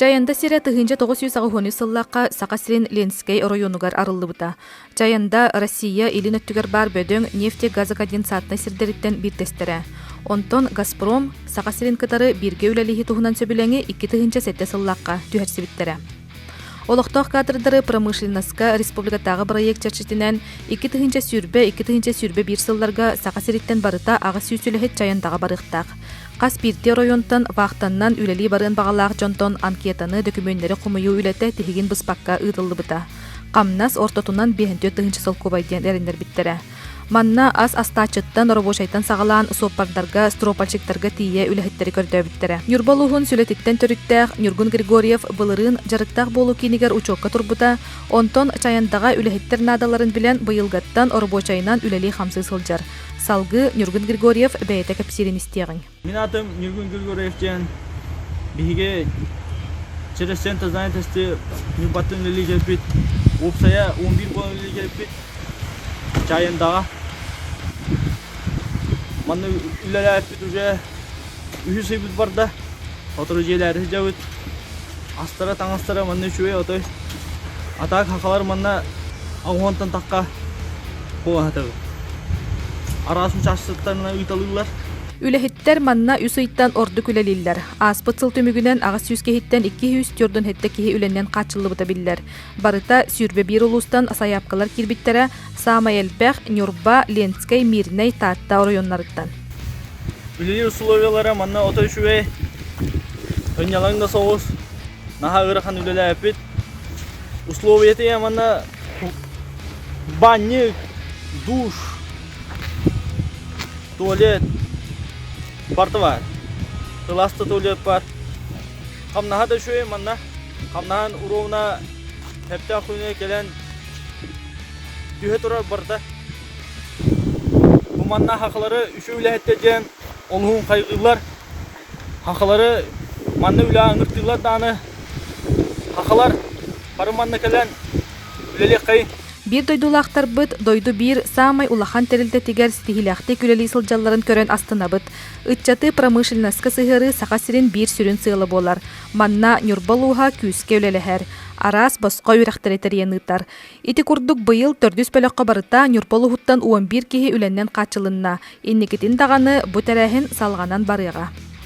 Чайанда сирэ 1983 сыллаахха Саха сирин Ленскэй оройуонугар арыллыбыта. Чайанда Россия илин өттүгэр баар бөдөҥ нефтегазоконденсатнай сирдэриттэн биирдэстэрэ. Онтон «Газпром» Саха сирин кытары бииргэ үлэлиһии туһунан сөбүлэҥи 2007 сыллаахха түһэрсибиттэрэ. Олохтоох кадрдары промышленноска республикатааҕы бырайыак чэрчитинэн 2020-2021 сылларга Саха сириттэн барыта 800 үлэһит Чайандаҕа барыахтаах. Хас биирдии оройуонтан вахтаннан үлэлии барыан баҕалаах дьонтон анкетаны, дөкүмүөннэри хомуйуу үлэтэ тиһигин быспакка ыытыллыбыта. Хамнас ортотунан 54 тыһыынча солкуобай диэн эрэннэрбиттэрэ. Манна ас астааччыттан, оробуочайтан саҕалаан суоппардарга, стропальщиктарга тиийэ үлэһиттэри көрдөөбүттэрэ. Ньурба улууһун Сүлэтиттэн төрүттээх Ньургун Григорьев былырыын дьарыктаах буолуу киинигэр учуокка турбута, онтон Чайандаҕа үлэһиттэр наадаларын билэн быйылгаттан оробуочайынан үлэлии-хамсыы сылдьар. Салгыы Ньургун Григорьев бэйэтэ кэпсиирин истиэҕиҥ. Мин аатым Ньургун Григорьев диэн. Биһиги через Центр занятости Ньурбаттан үлэлии кэлбит. Уопсайа 11 буолан үлэлии кэлбит. Чайандаҕа. Манна үлэлээппит уже үһүс ыйбыт барда. Сотору дьиэлээри сылдьабыт. Астара, таҥастара манна үчүгэй отой. А так хахалар манна аҕуһантан тахха куоһатабыт. Араас учаастактарынан ыыталыыллар. Үлэһиттэр манна үс ыйтан ордук үлэлииллэр. Ааспыт сыл түмүгүнэн 800 киһиттэн 247 киһи үлэннэн хааччыллыбыта биллэр. Барыта 21 улуустан сайаапкалар киирбиттэрэ, саамай элбэх Ньурба, Ленскэй, Мирнэй, Таатта оройуоннарыттан. Үлэлиир условиялара манна отой үчүгэй. Ынньалаҥ да соҕус. Наһаа ыарахан үлэлээппит. Условиятыйа манна банньык, душ, туалет барыта баар. Сылаас да туалет бар. Хамнаһа да үчүгэй манна. Хамнаһан уруобуна сөптөөх күнү кэлэн түһэ турар барыта. Бу манна хахалары үчүгэй үлэһиттэр диэн олуһун хайҕыыллар. Хахалары манна үлэҕэ ыҥыртыыллар даҕаны хахалар бары манна кэлэн үлэлиэххэйин. Биир дойдулаахтарбыт дойду биир саамай улахан тэрилтэтигэр ситиһиилээхтик үлэлии сылдьалларын көрөн астынабыт. Ыччаты промышленноска сыһыарыы Саха сирин биир сүрүн сыала буолар. Манна Ньурба улууһа күүскэ үлэлэһэр, араас босхо үөрэхтэри тэрийэн ыытар. Ити курдук быйыл төрдүс бөлөххө барыта Ньурба улууһуттан 11 киһи үлэннэн хааччылынна. Инникитин даҕаны бу тэрээһин салҕанан барыаҕа.